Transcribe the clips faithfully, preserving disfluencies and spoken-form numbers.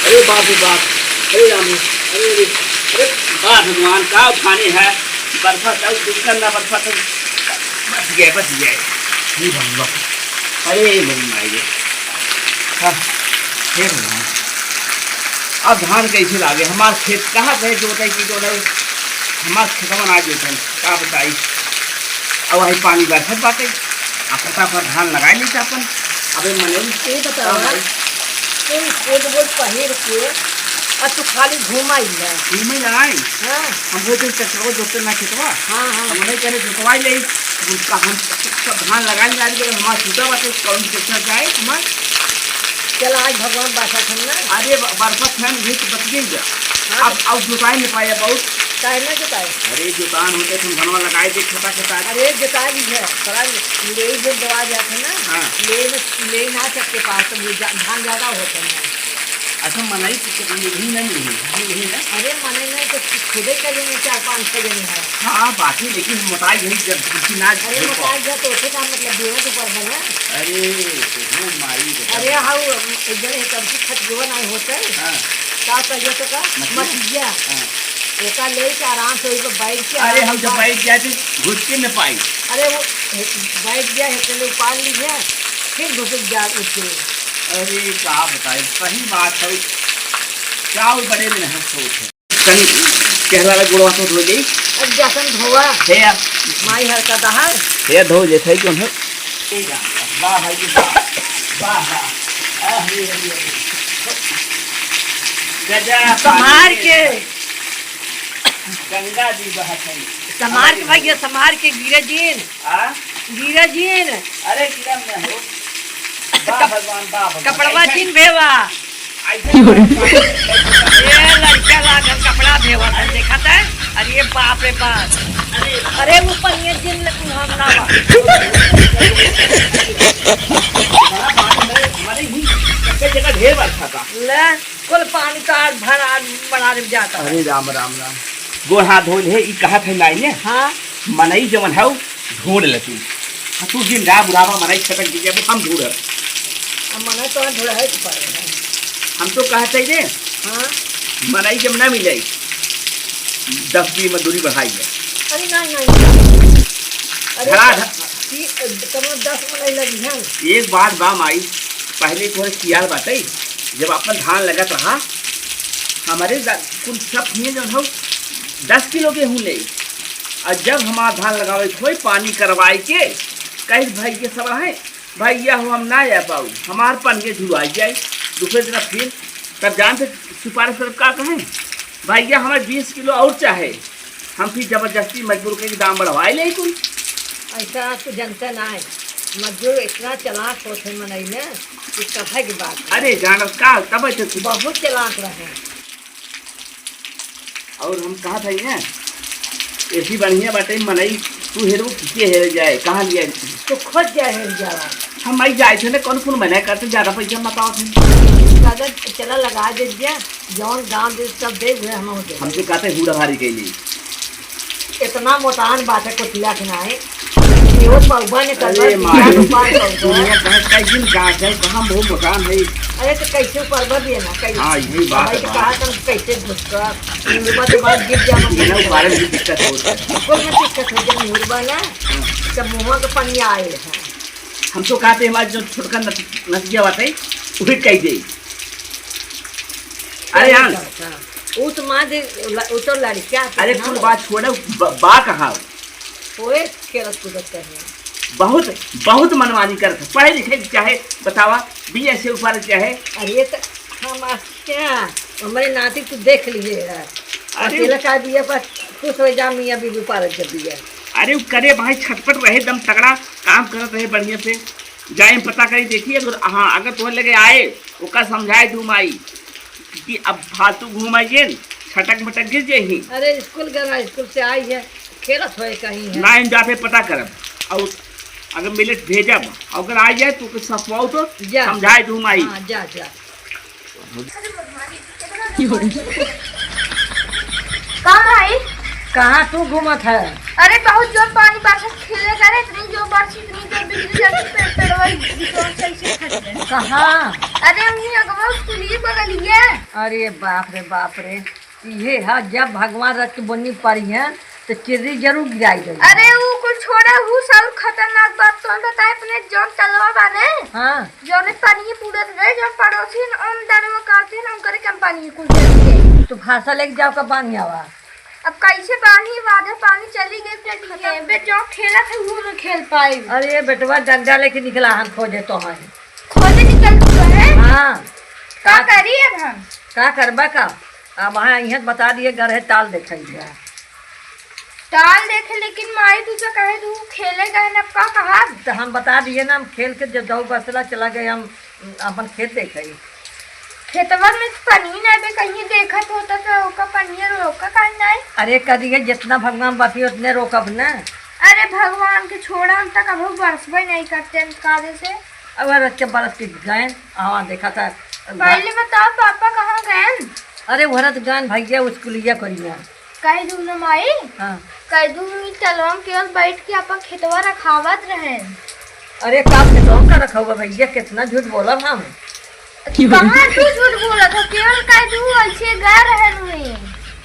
अरे बाप रे बाप, अरे राम रे, अरे, अरे, अरे, वाह भगवान, का उठाने है, बरफा का दुकान ना बरफा तो बच गए, बच गए। हे भगवान, अरे मेरी माई रे, हाँ, हे भगवान, अब धान कैसे लागे? हमार खेत कहाँ से जोताई की जो नहीं, हमार खेतवा ना जोतन, का बताई? अब वही पानी बरसत बाटे, आ फटाफट धान लगाई नहीं अपन। अबे मने ए बतावा, हाँ भाई। तू कोट वोट पहिर के आ तू खाली घूमाई ना। घूमे ना आई। हाँ। हम बोलते ट्रैक्टर को जोतते ना खेतवा। हाँ, हाँ। हम नहीं करे जोतवाई ले। उनका हम सब धान लगाई ना आदि हमारा छूटा बाटे कौन ट्रैक्टर जाए हमार। चल आज भगवान बासा हम ना। अरे ब-, बरसात है नहीं तो बच गई जा। हाँ। अब, अब जोताई नहीं पाया बहुत। काहे ना जोताई? अरे जोतान होते तुम धनवा लगाए थे छोटा छोटा। अरे जोताई भी है, थोड़ा ले जो दवा जाते ना। हाँ। ले में, ले ना सकते पास तो वो जा-, धान ज्यादा होते हैं। अच्छा, मनई के, के मिलही ना मिलही, मिलही ना। अरे, मनई नहीं तो खुदे के जने चार पाँच सौ जने हैं। हाँ, बाकी लेकिन मोटाई यही जब छुट्टी ना अरे, देखो। मोटाई गया तो उसे का मतलब बेहोश ऊपर बना। अरे, तो वो माई रे। अरे, हाँ, वो एक जने है, कब की खटियो नहीं होते। हाँ। का कहिए तो का? मछली? मछलिया। हाँ। ओका ले के आराम से ओही पे बैठ के अरे, आराम हम से जब बात बैठ जाए थे, घुस के न पाई। अरे, वो बैठ गया है, चलो उपाड़ लीजिए, फिर घुस जाए उठे। अरे, का बताई, सही बात है। चाउर बड़े में है, सोच है। तनी चेहरा ला गोड़वा तो धो दे। अब जसन धोवा। हे यार। माई हर का दहार। हे धो जे थे क्यों है? वाह भाई, वाह। वाह, वाह। अरे, अरे, अरे। गजा संभार पानी के। गंगा जी बहत है। संभार के भैया, संभार के गिरे जीन। आ? गिरे जीन। अरे गिरम न हो। वाह कप-, भगवान, वाह भगवान। कपड़वा ऐसे जिन भेवा। ऐसे ए लड़का लागल कपड़ा भेवा, देखत है? अरे बाप रे बाप। अरे अरे ऊपर ये जिन ले तू हम ना बा। बड़ा पानी है, हमारे ही सबसे जगह ढेर बरसा था। ले। कुल पानी तो आज भर आज बना दे जाता है। अरे राम, राम, राम। गोड़ हाथ धो ले, ई कहत है नाई ने? हाँ। मनई जवन है, ढूंढ ले तू। हाँ, तू दिन रात बुढ़ावा मनई छटक दीजिए, अब हम ढूंढब। अब मनई तो ढूंढ है कि पड़े है। हम तो कहत है रे, हाँ। मनई जब ना मिले, दस की मजदूरी बढ़ाई है। अरे नहीं, नहीं, नहीं। अरे धरा तो धर। ती-, कम दस मनई लगी हैं। एक बात बा माई, पहले तोहरे खियाल बाटे, जब अपन धान लगत रहा, हमरे दा-, कुल सब हिये जौन हौ, दस किलो गेहूं ले। और जब हमार धान लगावे के होई, पानी करवाई के, कही भाई के सब रहे, "भैया हो, हम ना आ पाऊ, हमार पनिये झुराई जाई।" दूसरे दिन फिर, तब जानते सुपारी सर का कहें, "भैया, हमें बीस किलो और चाहे।" हम फिर जबरदस्ती मजबूर करके दाम बढ़वाए ले कुल। ऐसा आज तो जनता ना है, मजदूर इतना चालाक होत है मनई में कि कहे के बात है। अरे जानत का, तब ऐसे कुछ बहुत चालाक रहे। और हम कहा था ना, ऐसी बढ़िया बाटे मनई, तू हेरो के हेर जाए, कहाँ लिया? तो खोज जाए हेर जावा। हम आई जाए थे ना, कौन कौन मना करते, ज्यादा पैसा मत आओ थे। कागज चला लगा दे दिया। जौन गाँव दे सब दे हुए हम दे। हमसे कहते हुड़ा भारी कैली। इतना मोटान बात है कोटिला के नाई। इहो पौबा ने कर अरे दिया, मारे। ऊपर पौबा। दुनिया कहे कई दिन गाँव है, कहाँ बहुत मोटान है। अरे तो कैसे ऊपर बढ़ दिए ना, कैसे? हाँ, यही बात भाई है, तो बात। कहा तुम कैसे घुसका? ऊपर तो बात गिर जा, बिना ऊपर में भी दिक्कत होता है। कोई में दिक्कत हो जाए, मुहरबा ना, हाँ। सब मुँह के पानी आए हैं। हम तो कहते हमारे जो छोटका नत-, नतिया बात है, वही कह दे। अरे यार। हाँ। उ तो मान दे, ल-, उ तो लड़का के अरे ना कुल हो। बात छोड़ो, ब-, बा कहाँ हो? ओए खेलत कूदत कर रहे। बहुत, बहुत मनमानी करत है। पढ़े लिखे के चाहे बतावा, बीए से ऊपर चाहे। अरे तो हम आज क्या, हमारे नाती को देख लिए है। अरे अकेला का बीए पर खुश हो जा, मियाँ बीबी पारत जब दिया। अरे वो करे भाई छटपट रहे, दम तगड़ा काम करत रहे बढ़िया से। जाए पता करी देखी, अगर, हाँ, अगर तोहर लगे आए, ओका समझाए दू माई कि अब फालतू घूम आई जेन, छटक मटक गिर जेही। अरे स्कूल गना, स्कूल से आई है, खेलत होए कहीं है। ना, हम जाते पता करब, और अगर मिले तो भेजब, अगर आ जाए तो कुछ सफवाओ तो जा। समझाए दू माई। हाँ, जा, जा। का भाई? कहाँ तू घूमत है? अरे बहुत जोर पानी बरसत, खेले करे, इतनी जोर बरसत, इतनी जोर बिजली लगी, पे-, पेड़वा बिचवा से ऐसे फट गए। कहाँ? अरे उन्हीं अगवा स्कूल ही बगलिए। अरे बाप रे, बाप रे, इहे ह, जब भगवान रच के बोनी पड़ी है, तो चिर्री जरूर गिराई गई। अरे, ऊ कुल छोड़ा, ऊ सब खतरनाक बात तो हम बताए, अपने जौन तलवा बाने, हाँ। जौने पानी पूरत रहे, जौन पड़ोसी न, ओम दानवा काटते न, ओकरे के हम पानी कुल दे दिए। तो फरसा लेके जाओ का बांध आवा। अब कैसे बांधी, आधा पानी चली गई, फिर खतम। बे, जौन खेला था, वो न खेल पाए। अरे बेटवा, डंडा लेके निकला हम खोजे तो हम। खोजे निकल चुका है? हाँ। का का करी अब हम? का करबा का? अब वहाँ इहाँ बता दिए, घर है, टाल देखे जा। टाल देखे, लेकिन माई तू तो कहे तू खेले गए न, अब का कहा? तो हम बता दिए ना, हम खेल के जब दौ बसला चला गए, हम अपन खेत देखे। खेतवा में पानी ना बे, कहीं देखत होता तो ओका पानी रोका काहे नहीं? अरे करिए, जितना भगवान बसी उतने रोकब ना। अरे भगवान के छोड़ा, हम तक अब बरसबे नहीं करते हैं कादे से। अब रच के बरस के गए, आवा देखा था। पहले बताओ पापा कहाँ गए? अरे वरत गए भैया स्कूलिया करिया। कह दू न माई, हाँ। कह दू ई तलवा में केवल बैठ के आपन खेतवा रखावत रहे। अरे का खेतवा का रखा हुआ भैया, कितना झूठ बोलब हम। कहाँ तू झूठ बोलत हो? केवल कह दू ऐसे गए रहे हुए।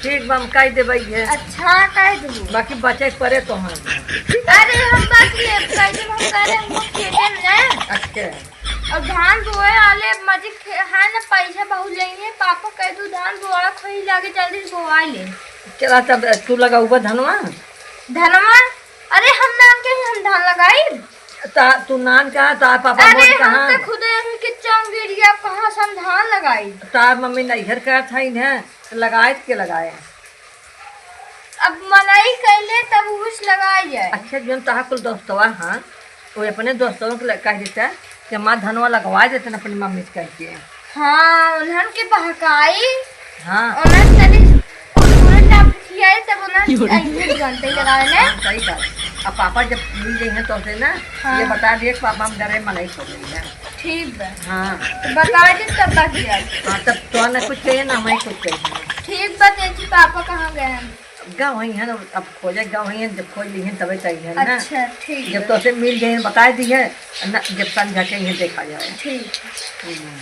ठीक बा, हम कह देबै है। अच्छा, कह दू। बाकी बचे के परे तो हम। अरे हम बच गए, कह दू हम कह रहे हम लोग खेते में। अच्छा। और धान बोए वाले मजे खे-, है ना, पैसा बहुत लेंगे। पापा कह दू धान बोआ खोई लागे, जल्दी से बोआ ले। चला तब तू लगाऊबा धनवा। धनवा? अरे हम नान के ही हम धान लगाई। ता, तू नान कहाँ, तार पापा अरे मोट हम कहाँ? तो खुदे यहीं के चौंगिरिया, कहाँ से हम धान लगाई? तार मम्मी नैहर का था इन्हें, तो लगाए के लगाए। अब मनई कैले तब उस लगाई जाए। अच्छा, जौन तहा कुल दोस्तवा हाँ, वो अपने दोस्तवा के ल-, कह देता कि माँ धनवा लगवा देते न अपनी मम्मी से कह के। हाँ, उन्हन के बहकाई। हाँ। उन्हन तनी कुरकुरे टाप खियाई, तब उन्हन योरे। आई घंटे लगावे ने। हाँ, सही बात। अब पापा जब मिल जाइए तो से ना, हाँ। ये बता दिए कि पापा हम डरे मनई हो गई है। ठीक बा। हाँ। तो बता दे तब बच जाए। हाँ, तब तो ना कुछ चाहिए ना हमें कुछ चाहिए। ठीक बा, देखी पापा कहाँ गए हैं। अब गाँव ही है ना, अब खोजे गाँव ही है, जब खोज ली है तबे चाहिए ना। अच्छा, ठीक जब है। तो से मिल जाए बता दी है, ना जब समझा के ही देखा जाए। ठीक। हम्म।